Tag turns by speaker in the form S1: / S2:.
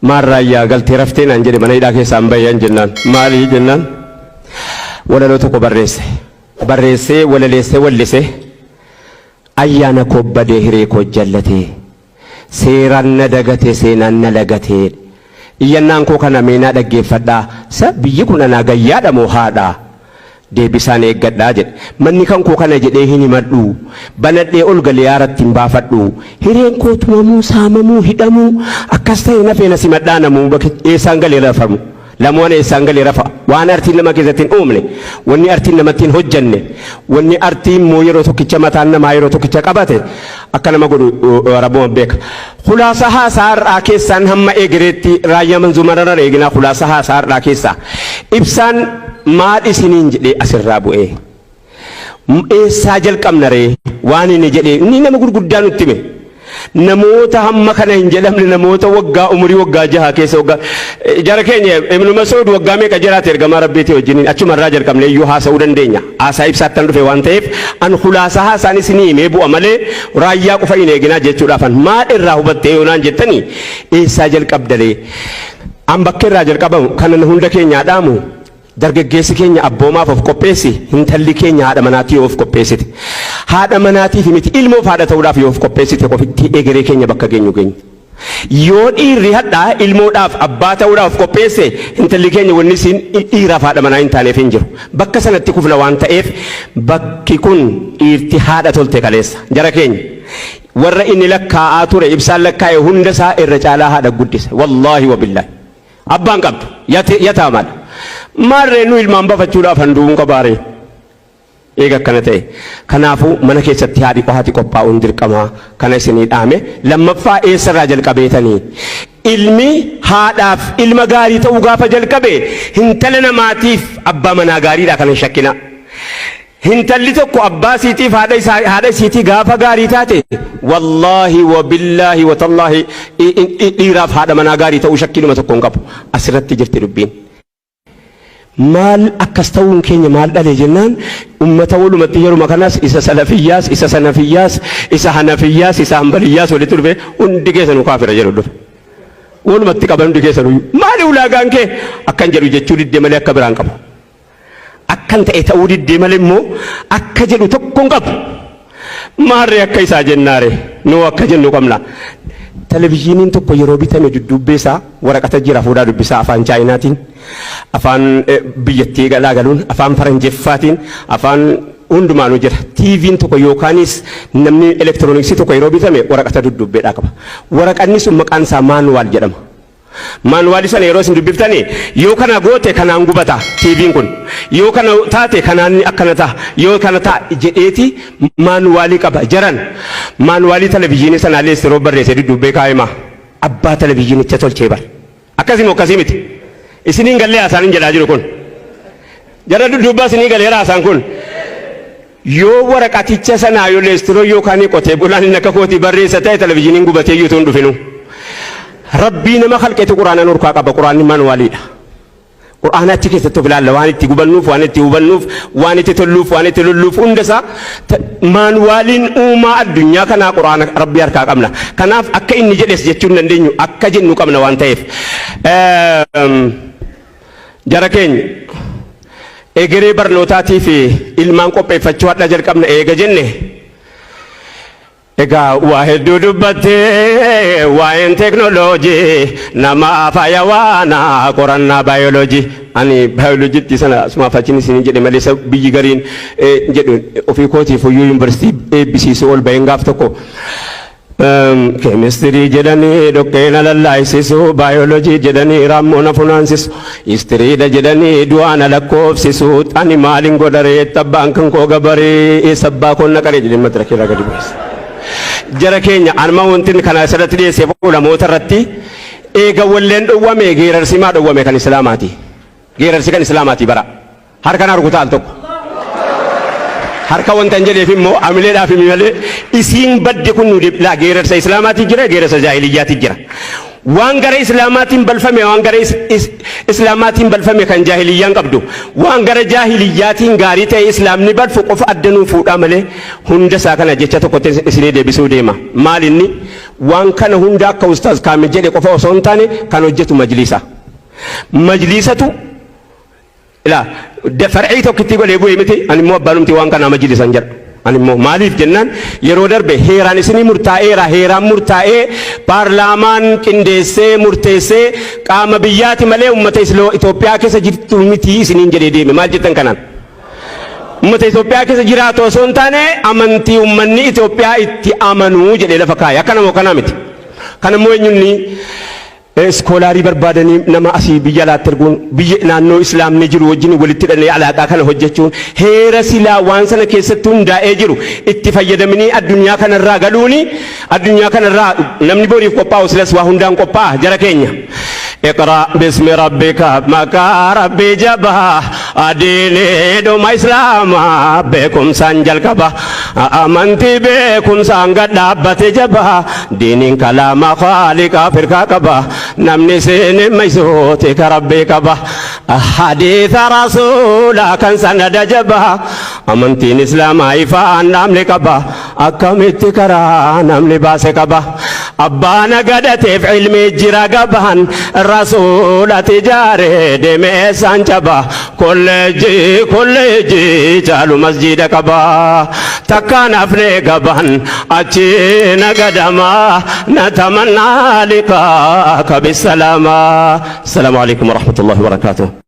S1: Maal Raayyaa galtee raftee naan jedhe mana hidhaa keessaan bahe an jennaan. Maali jennaan walaloo tokko barreesse. Barreessee walaleessee wallise ayyaana koo badee hiree koo jallatee seeraan na dagate seenaan na lagatee iyyannaan koo kana meenaa dhaggeeffadhaa sa biyyi kun anaa gayyaadha moo haadha? Deebisaan eeggadha jedhe. Manni kan koo kana jedhee hin himadhu. Banadhee ol galee aaratti hin baafadhu. Hireen koo tumamuu, saamamuu, hidhamuu akkas ta'e nafee na simadhaa namuu bakki eessaan galee rafamu. Lamuu ana eessaan galee rafa. Waan artiin nama keessatti hin uumne, wanni artiin namatti hin hojjanne, wanni artii immoo yeroo tokkicha mataan namaa yeroo tokkicha qabate akka nama godhu Rabbuma beeka. Khulaasa haasaa har'aa keessaan hamma egereetti raayyaa manzuumarra eeginaa khulaasa haasaa har'aa keessaa ibsaan maal isiniin jedhee asirraa bu'ee eessaa jalqabna ree waan inni jedhee inni nama gurguddaa nutti hime namoota hamma kana hin jedhamne namoota waggaa umurii waggaa jaha keessa waggaa jara keenya Ibnu Mas'uud waggaa meeqa jiraate ergamaa rabbiitii wajjiniin achuma irraa jalqabne iyyuu haasa'uu dandeenya haasaa ibsaattan dhufe waan ta'eef an khulaasaa haasaan isinii himee bu'a malee raayyaa qofa hin eeginaa jechuudhaafan maal irraa hubattee yoo naan jettanii eessaa jalqabdaree an bakka irraa jalqabamu kanan hunda keenyaa dhaamu Dargaggeessi keenya abboomaaf of qopheessi, hintalli keenya haadha manaatii yoo of qopheessite. Haadha manaatiif miti ilmoof haadha ta'uudhaaf yoo of qopheessite qofitti egeree keenya bakka geenyu geenya. Yoo dhiirri hadhaa ilmoodhaaf abbaa ta'uudhaaf of qopheesse intalli keenya wanni isiin dhiiraaf haadha manaa hin taaneef hin jiru. Bakka sanatti kufna waan ta'eef bakki kun dhiirti haadha tolte kaleessa. Jara keenya warra inni lakkaa'aa ture ibsaan lakkaa'e hunda isaa irra caalaa haadha guddise. Wallaahi wabillaahi. Abbaan qabdu yataamaadha. Maarree nu ilmaan bafachuudhaaf handu'uun qabaaree? Eega akkana ta'e. Kanaafuu mana keessatti haadhi haati qophaa'uun dirqama kana isinii dhaame. Lammaffaa eessarraa jalqabeetanii? Ilmi haadhaaf ilma gaarii ta'uu gaafa jalqabe hintala namaatiif abbaa manaa gaariidha kana hin shakkinaa. Hintalli tokko abbaa isiitiif haadha isaa haadha isiitii gaafa gaarii taate wallaahi wabillaahi watallaahi dhiiraaf haadha manaa gaarii ta'uu shakkiinuma tokko hin qabu. Asirratti jirti dubbiin. Maal akkas ta'uun keenya maal dhale jennaan ummata walumatti yeruma kanas isa salafiyyaas isa sanafiyyaas isa hanafiyyaas isa hanbaliyyaas walitti dhufe hundi keessanuu kaafira jedhu dhufe. Walumatti qaban hundi keessanuu maali ulaagaan kee akkan jedhu jechuu diddee malee akka biraan qabu. Akkan ta'e ta'uu diddee malee immoo akka jedhu tokko hin qabu. Maarree akka isaa jennaare nuu akka jennu qabna. Televizyiiniin tokko yeroo bitame dudduubbee isaa waraqata jira fuudhaa dubbisaa afaan Chaayinaatiin, afaan biyyattii galaa galuun, afaan Faranjeffaatiin, afaan hundumaanuu jira. TVn tokko yookaanis namni elektirooniksii tokko yeroo bitame waraqata dudduubbeedhaa qaba. Waraqanni sun maqaan isaa maanuwaal jedhama. Maanuwaalii sana yeroo isin dubbiftani yoo kana goote kanaan gubata TVn kun yoo kana taate kanaan akkana ta'a yoo kana ta'a jedheeti maanuwaalii qaba jaran maanuwaalii televizyiinii sanaa leestiroo barreessee dudduubbee kaa'ima abbaa televizyiinicha tolchee bar akkasii moo akkasii miti isiniin gallee haasaan hin jedhaa jiru kun jara dudduubbaa isinii galeera haasaan kun Yoo waraqaticha sanaa yoo leestiroo yookaan qotee bulaan inni akka kootii barreessa ta'e televizyiiniin gubatee iyyuu utuu hin dhufinuu. Rabbii nama kalqetu quraana nurkaa qaba quraanni manuwaaliidha. Quraana achi keessatti of ilaalla waan itti gubannuuf waan itti hubannuuf waan itti tolluuf waan itti lolluuf hunda isaa maanuwaaliin uumaa addunyaa kanaa quraana rabbii harkaa qabna. Kanaaf akka inni jedhes jechuu hin dandeenyu akka jennu qabna waan ta'eef. Jara keenya egeree barnootaatii fi ilmaan qopheeffachuu hadha jalqabna eega jenne egaa waa hedduu dubbattee waa'een teeknooloojii nama fayawaana qorannaa baayoloojii ani baayoloojiitti sana asumaaf achiin isin jedhe malee isa biyyi gariin jedhu ofii kootiif iyyuu yuunivarsiitii eebbisiisuu ol baheen gaaf tokko Keemistirii jedhanii dhoqqee na lallaaysisu, baayoloojii jedhanii raammoo na funaansisu, histiriidha jedhanii du'aa na lakkoofsisu, ani maalin godha ree abbaan kan koo gabaree eessa abbaa koon na qaree jedhee madraka irraa gadi bu'es. Jara keenya anuma wanti kana asirratti dhiyeesseef ulamoota irratti eega walleen dhowwame geerarsi maa dhowwame kan islaamaati. Geerarsi kan islaamaati bara. Harka naa rukutaa al tokko. Harka wanta hin jedheef immoo amileedhaaf himi malee isiin badde kun nu laa geerarsa islaamaati jira geerarsa jaahiliyyaati jira. Waan gara islaamaatiin balfame waan gara islaamaatiin balfame kan jaahiliyyaan qabdu waan gara jaahiliyyaatiin gaarii ta'e islaamni balfu qofa adda nuu fuudhaa malee hunda isaa kana jecha tokkotti isinii deebisuu deema. Maal inni? Waan kana hunda akka Ustaaz Kaamil jedhe qofa osoo hin taane kan hojjetu majliisa. Majliisatu ilaa far'ii tokkitti godhee bu'ee miti, ani immoo abbaanumti waan kanaa majliisan jedha. Ani immoo maaliif jennaan, yeroo darbe heeraan isinii murtaa'eera. Heeraan murtaa'ee, paarlaamaan qindeessee murteessee, qaama biyyaati malee uummata Itoophiyaa keessa jirtu miti isiniin jedhee deeme. Maal jettan kanaan? Uummata Itoophiyaa keessa jiraatu osoo hin taane amantii uummanni Itoophiyaa itti amanuu jedhee lafa kaa'e. Akkana moo kanaa miti? Kan immoo eenyunni scholarii barbaadanii nama asii biyya alaatti erguun, biyya naannoo islaamni jiru wajjin walitti hidhanii alaaqaa kana hojjechuun, heera silaa waan sana keessatti hundaa'ee jiru itti fayyadamanii addunyaa kanarraa galuuni, addunyaa kanarraa namni boriif qophaa'u silas waa hundaan qophaa'a jara keenya. اقرأ باسم ربك, maqaa Rabbii jabaa, adiinii dhuma Islaamaa beekumsaan jalqaba. Amantii beekumsaan gad dhaabbate jabaa, diiniin kalaama Khaaliqa firkaa qaba, namni seen maysuuti ka Rabbii qaba. Hadiisa Rasuulaa kan sanada jabaa, amantiin Islaamaa ifaan dhaamne qaba, akkamitti karaa namni baase qaba. Abbaa nagadateef ilmi jira gaban, Rasuulati jaaree deemee isaan caba, kolleejjii kolleejjii caalu masjiida qaba. Takkaan hafne gaban achi nagadama, نتمنى لقاءك بالسلامة. السلام عليكم ورحمة الله وبركاته.